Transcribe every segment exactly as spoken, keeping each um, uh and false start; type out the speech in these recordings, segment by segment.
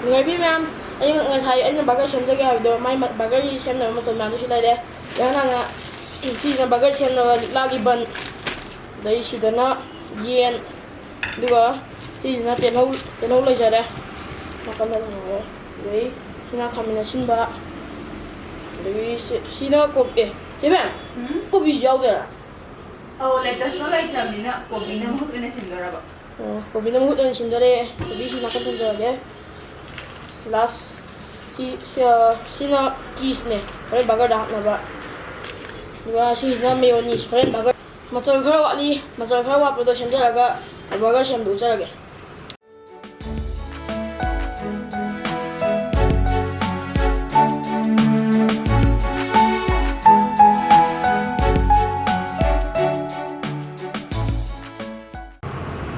ꯅꯨꯡꯉꯥꯏꯕꯤ ꯃꯌꯥꯝ, ꯑꯩ ꯉꯁꯥꯏ ꯑꯩꯅ ꯕꯔꯒꯔ ꯁꯦꯝꯖꯒꯦ ꯍꯥꯏꯕꯗꯣ, ꯃꯥꯏ ꯃ-, ꯕꯔꯒꯔꯒꯤ ꯁꯦꯝꯅꯕ ꯃꯆꯜ ꯃꯌꯥꯝꯗꯨꯁꯨ ꯂꯩꯔꯦ꯫ ꯏꯍꯥꯟ ꯍꯥꯟꯅ ꯁꯤꯁꯤꯅ ꯕꯔꯒꯔ ꯁꯦꯝꯅꯕ ꯂꯤꯛꯂꯥꯒꯤ ꯕꯟ, ꯑꯗꯩ ꯁꯤꯗꯅ ꯌꯦꯟ, ꯑꯗꯨꯒ ꯁꯤꯁꯤꯅ ꯇꯤꯜꯍꯧ, ꯇꯤꯜꯍꯧ ꯂꯩꯖꯔꯦ, ꯅꯥꯀꯟꯗ ꯊꯝꯃꯒꯦ꯫ ꯑꯗꯩ ꯁꯤꯅ ꯈꯥꯃꯦꯟ ꯑꯁꯤꯟꯕ, ꯑꯗꯒꯤ ꯁꯤ-, ꯁꯤꯅ ꯀꯣꯕꯤ, ꯑꯦ, ꯆꯦ ꯃꯦꯝ, ꯎꯝ? ꯀꯣꯕꯤꯁꯨ ꯌꯥꯎꯗꯣꯏꯔꯥ? ꯑꯧ, ꯂꯦꯇꯁꯇꯣ ꯂꯩꯇ꯭ꯔꯕꯅꯤꯅ ꯀꯣꯕꯤꯅ ꯃꯍꯨꯠ ꯑꯣꯏꯅ ꯁꯤꯟꯗꯣꯔꯕ꯫ ꯑꯣ, ꯀꯣꯕꯤꯅ ꯃꯍꯨꯠ ꯑꯣꯏꯅ ꯁꯤꯟꯗꯣꯔꯦ꯫ ꯀꯣꯕꯤꯁꯤ ꯅꯥꯀꯟ ꯊꯝꯖꯔꯒꯦ꯫ ꯂꯥꯁ, ꯁꯤ, ꯁꯤ, ꯑ, ꯁꯤꯅ ꯆꯤꯁꯅꯦ, ꯍꯣꯔꯦꯟ ꯕꯔꯒꯔꯗ ꯍꯥꯞꯅꯕ꯫ ꯑꯗꯨꯒ ꯁꯤꯁꯤꯅ ꯃꯦꯌꯣꯅꯤꯁ, ꯍꯣꯔꯦꯟ ꯕꯔꯒꯔ꯫ ꯃꯆꯜ ꯈꯔ ꯋꯥꯠꯂꯤ, ꯃꯆꯜ ꯈꯔ ꯋꯥꯠꯄꯗꯣ ꯁꯦꯝꯖꯔꯒ ꯕꯔꯒꯔ ꯁꯦꯝꯗꯣꯛꯆꯔꯒꯦ꯫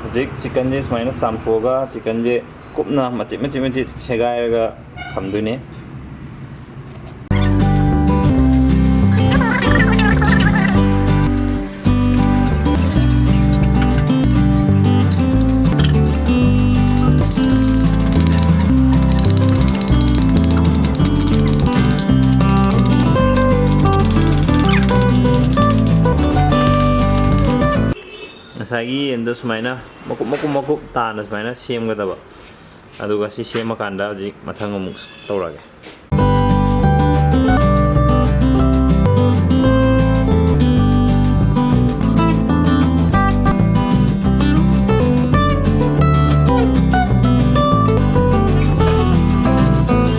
ꯍꯧꯖꯤꯛ ꯆꯤꯛꯀꯟꯁꯦ ꯁꯨꯃꯥꯏꯅ ꯆꯥꯝꯊꯣꯛꯑꯒ ꯆꯤꯛꯀꯟꯁꯦ ꯀꯨꯞꯅ ꯃꯆꯦꯠ ꯃꯆꯦꯠ ꯃꯆꯦꯠ ꯁꯦꯒꯥꯏꯔꯒ ꯊꯝꯗꯣꯏꯅꯦ꯫ ꯉꯁꯥꯏꯒꯤ ꯌꯦꯟꯗꯣ ꯁꯨꯃꯥꯏꯅ ꯃꯀꯨꯞ ꯃꯀꯨꯞ ꯃꯀꯨꯞ ꯇꯥꯅ ꯁꯨꯃꯥꯏꯅ ꯁꯦꯝꯒꯗꯕ꯫ ꯑꯗꯨꯒ ꯁꯤ ꯁꯦꯝꯃꯀꯥꯟꯗ ꯍꯧꯖꯤꯛ ꯃꯊꯪ ꯑꯃꯨꯛ ꯇꯧꯔꯛꯑꯒꯦ꯫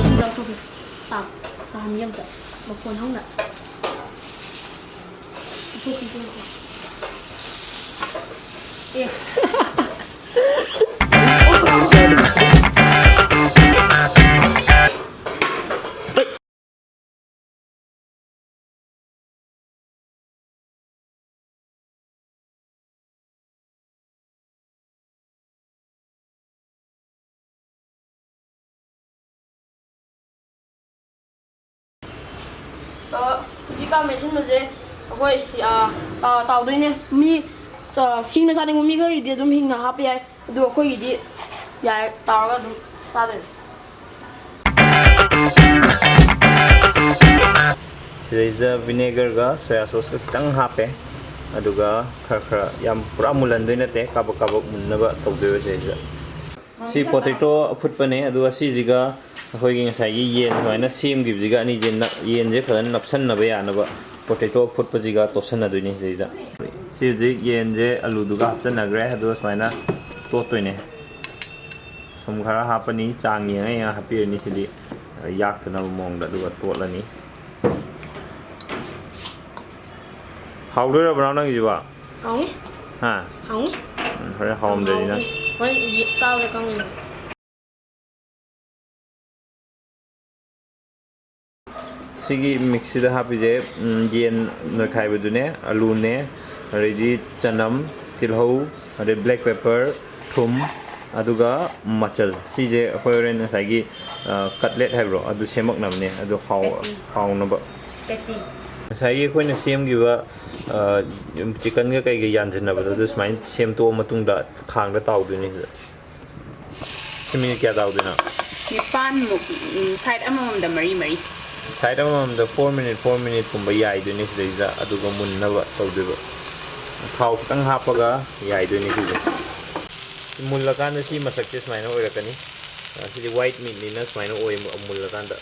ꯁꯤ ꯂꯧꯊꯣꯛꯀꯦ꯫ ꯇꯥ-, ꯇꯥꯍꯟꯒꯦ ꯑꯝꯇ꯫ ꯃꯈꯣꯟ ꯍꯧꯅ꯫ ꯂꯧꯊꯣꯛꯈꯤꯁꯦ ꯃꯈꯣꯟ꯫ ꯑꯦ꯫ ꯑ, ꯍꯧꯖꯤꯛꯀꯥꯟ ꯃꯦꯠꯁꯤꯟꯕꯁꯦ ꯑꯩꯈꯣꯏ, ꯑ, ꯇꯥ-, ꯇꯥꯎꯗꯣꯏꯅꯦ꯫ ꯃꯤ, ꯑ, ꯍꯤꯡꯅ ꯆꯥꯅꯤꯡꯕ ꯃꯤ ꯈꯔꯒꯤꯗꯤ ꯑꯗꯨꯝ ꯍꯤꯡꯅ ꯍꯥꯞꯄ ꯌꯥꯏ, ꯑꯗꯣ ꯑꯩꯈꯣꯏꯒꯤꯗꯤ ꯌꯥꯔꯦ, ꯇꯥꯎꯔꯒ ꯑꯗꯨꯝ ꯆꯥꯗꯣꯏꯅꯦ꯫ ꯁꯤꯗꯩꯁꯤꯗ vinegar ꯒ soya sauce ꯀ ꯈꯤꯇꯪ ꯍꯥꯞꯄꯦ꯫ ꯑꯗꯨꯒ ꯈꯔ ꯈꯔ, ꯌꯥꯝ ꯄꯨꯔꯥ ꯃꯨꯜꯍꯟꯗꯣꯏ ꯅꯠꯇꯦ, ꯀꯥꯕꯛ ꯀꯥꯕꯛ ꯃꯨꯟꯅꯕ ꯇꯧꯗꯣꯏꯕ ꯁꯤꯗꯩꯁꯤꯗ꯫ ꯁꯤ potato ꯑꯐꯨꯠꯄꯅꯦ, ꯑꯗꯨꯒ ꯁꯤꯁꯤꯒ ꯑꯩꯈꯣꯏꯒꯤ ꯉꯁꯥꯏꯒꯤ ꯌꯦꯟ ꯁꯨꯃꯥꯏꯅ ꯁꯦꯝꯈꯤꯕꯁꯤꯒ ꯑꯅꯤꯁꯦ ꯅꯞ-, ꯌꯦꯟꯁꯦ ꯐꯖꯅ ꯅꯞꯁꯟꯅꯕ ꯌꯥꯅꯕ potato ꯑꯐꯨꯠꯄꯁꯤꯒ ꯇꯣꯠꯁꯟꯅꯗꯣꯏꯅꯤ ꯁꯤꯗꯩꯁꯤꯗ꯫ ꯁꯤ ꯍꯧꯖꯤꯛ ꯌꯦꯟꯁꯦ ꯑꯂꯨꯗꯨꯒ ꯍꯥꯞꯆꯟꯅꯈ꯭ꯔꯦ, ꯑꯗꯨꯒ ꯁꯨꯃꯥꯏꯅ ꯇꯣꯠꯇꯣꯏꯅꯦ꯫ ꯊꯨꯝ ꯈꯔ ꯍꯥꯞꯄꯅꯤ, ꯆꯥꯡ ꯌꯦꯡꯉ ꯌꯦꯡꯉ ꯍꯥꯞꯄꯤꯔꯅꯤ ꯁꯤꯗꯤ, ꯌꯥꯛꯇꯅꯕ ꯃꯑꯣꯡꯗ, ꯑꯗꯨꯒ ꯇꯣꯠꯂꯅꯤ꯫ ꯍꯥꯎꯗꯣꯏꯔꯕ꯭ꯔꯣ ꯅꯪꯒꯤꯁꯤꯕꯣ? ꯍꯥꯎꯅꯤ꯫ ꯍꯥ? ꯍꯥꯎꯅꯤ꯫ ꯎꯝ, ꯍꯣꯔꯦꯟ ꯍꯥꯎꯔꯝꯗ꯭ꯔꯗꯤ ꯅꯪ꯫ ꯍꯣꯔꯦꯟ ꯌꯦ-, ꯆꯥꯕꯗ ꯈꯪꯒꯅꯤ꯫ ꯁꯤꯒꯤ mix ꯁꯤꯗ ꯍꯥꯞꯄꯤꯁꯦ, ꯎꯝ, ꯌꯦꯟ ꯅꯣꯏꯈꯥꯏꯕꯗꯨꯅꯦ, ꯑꯂꯨꯅꯦ, ꯑꯗꯩꯗꯤ ꯆꯅꯝ, ꯇꯤꯜꯍꯧ, ꯑꯗꯩ black pepper, ꯊꯨꯝ, ꯑꯗꯨꯒ ꯃꯆꯜ꯫ ꯁꯤꯁꯦ ꯑꯩꯈꯣꯏ ꯍꯣꯔꯦꯟ ꯉꯁꯥꯏꯒꯤ, ꯑ, cutlet ꯍꯥꯏꯕ꯭ꯔꯣ? ꯑꯗꯨ ꯁꯦꯝꯃꯛꯅꯕꯅꯦ꯫ ꯑꯗꯨ ꯍꯥꯎ-, patty꯫ ꯍꯥꯎꯅꯕ꯫ Patty꯫ ꯉꯁꯥꯏꯒꯤ ꯑꯩꯈꯣꯏꯅ ꯁꯦꯝꯈꯤꯕ, ꯑ, chicken ꯒ ꯀꯩꯒ ꯌꯥꯟꯁꯤꯟꯅꯕꯗꯣ, ꯑꯗꯨ ꯁꯨꯃꯥꯏꯅ ꯁꯦꯝꯗꯣꯛꯑ ꯃꯇꯨꯡꯗ ꯈꯥꯡꯗ ꯇꯥꯎꯗꯣꯏꯅꯤ ꯁꯤꯗ꯫ ꯁꯤ minute ꯀꯌꯥ ꯇꯥꯎꯗꯣꯏꯅꯣ? ꯅꯤꯄꯥꯟꯃꯨꯛ, ꯎꯝ, side ꯑꯃꯃꯝꯗ ꯃꯔꯤ ꯃꯔꯤ꯫ Side ꯑꯃꯃꯝꯗ four minute, four minute ꯀꯨꯝꯕ ꯌꯥꯏꯗꯣꯏꯅꯦ ꯁꯤꯗꯩꯁꯤꯗ, ꯑꯗꯨꯒ ꯃꯨꯟꯅꯕ ꯇꯧꯗꯣꯏꯕ꯫ ꯊꯥꯎ ꯈꯤꯇꯪ ꯍꯥꯞꯄꯒ ꯌꯥꯏꯗꯣꯏꯅꯦ ꯁꯤꯁꯦ꯫ ꯃꯨꯜꯂꯀꯥꯟꯗ ꯁꯤ ꯃꯁꯛꯁꯦ ꯁꯨꯃꯥꯏꯅ ꯑꯣꯏꯔꯛꯀꯅꯤ꯫ ꯑ, ꯁꯤꯗꯤ white meat ꯅꯤꯅ ꯁꯨꯃꯥꯏꯅ ꯑꯣꯏ ꯃꯨ-, ꯃꯨꯜꯂꯀꯥꯟꯗ꯫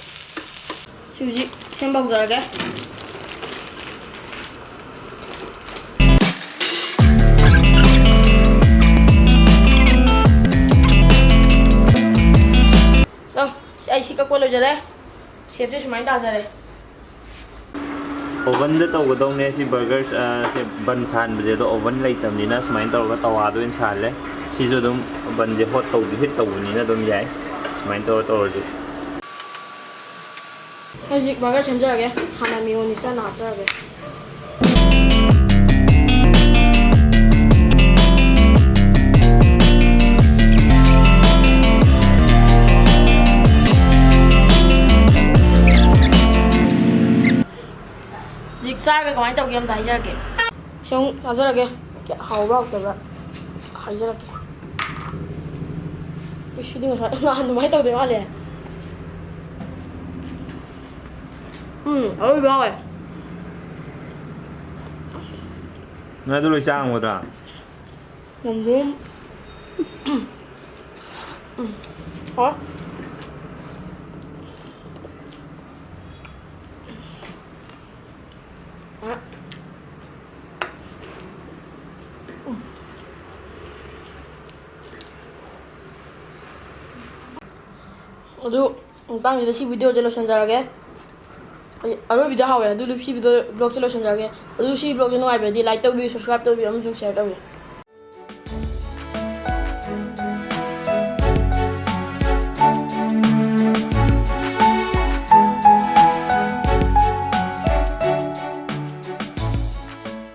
ꯁꯤ ꯍꯧꯖꯤꯛ ꯁꯦꯝꯕ ꯍꯧꯖꯔꯒꯦ꯫ ꯑ, ꯑꯩ ꯁꯤ ꯀꯛꯄ ꯂꯣꯏꯖꯔꯦ꯫ Shape ꯁꯦ ꯁꯨꯃꯥꯏꯅ ꯇꯥꯖꯔꯦ꯫ Oven ꯗ ꯇꯧꯒꯗꯧꯅꯦ ꯁꯤ burger, ꯑ, ꯁꯦ bun ꯁꯥꯍꯟꯕꯁꯦ, ꯑꯗꯣ oven ꯂꯩꯇꯕꯅꯤꯅ ꯁꯨꯃꯥꯏꯅ ꯇꯧꯔꯒ ꯇꯋꯥꯗ ꯑꯣꯏꯅ ꯁꯥꯍꯜꯂꯦ꯫ ꯁꯤꯁꯨ ꯑꯗꯨꯝ bun ꯁꯦ hot ꯇꯧ-, heat ꯇꯧꯕꯅꯤꯅ ꯑꯗꯨꯝ ꯌꯥꯏ꯫ ꯁꯨꯃꯥꯏꯅ ꯇꯧꯔ ꯇꯧꯔꯁꯨ꯫ ꯍꯧꯖꯤꯛ burger ꯁꯦꯝꯖꯔꯒꯦ꯫ ꯍꯥꯟꯅ mayonnaise ꯍꯥꯟꯅ ꯍꯥꯞꯆꯔꯒꯦ꯫ ꯍꯧꯖꯤꯛ ꯆꯥꯔꯒ ꯀꯃꯥꯏꯅ ꯇꯧꯒꯦ ꯑꯝꯇ ꯍꯥꯏꯖꯔꯛꯀꯦ꯫ ꯁꯤ ꯑꯃꯨꯛ ꯆꯥꯖꯔꯒꯦ꯫ ꯀꯌꯥ ꯍꯥꯎꯕ꯭ꯔꯥ ꯍꯥꯎꯇꯕ꯭ꯔꯥ ꯍꯥꯏꯖꯔꯛꯀꯦ꯫ ꯏꯁ, ꯁꯤꯗꯤ ꯉꯁꯥꯏ ꯅꯍꯥꯟ ꯑꯗꯨꯃꯥꯏꯅ ꯇꯧꯗꯣꯏ ꯃꯥꯜꯂꯦ꯫ ꯎꯝ, ꯑꯔꯣꯏꯕ ꯍꯥꯎꯋꯦ꯫ ꯅꯣꯏ ꯑꯗꯨ ꯂꯣꯏ ꯆꯥ ꯉꯝꯒꯗ꯭ꯔꯥ? ꯉꯝꯅꯤ꯫ ꯍꯣꯏ꯫ ꯑꯗꯨ ꯃꯇꯥꯡꯁꯤꯗ ꯁꯤ video ꯁꯦ ꯂꯣꯏꯁꯤꯟꯖꯔꯒꯦ꯫ ꯑꯩ ꯑꯔꯣꯏꯕꯤꯗ ꯍꯥꯎꯋꯦ꯫ ꯑꯗꯨ ꯁꯤ video vlog ꯁꯦ ꯂꯣꯏꯁꯤꯟꯖꯔꯒꯦ꯫ ꯑꯗꯨ ꯁꯤ vlog ꯁꯦ ꯅꯨꯡꯉꯥꯏꯕꯗꯤ like ꯇꯧꯕꯤꯌꯨ, subscribe ꯇꯧꯕꯤꯌꯨ ꯑꯃꯁꯨꯡ share ꯇꯧꯕꯤꯌꯨ꯫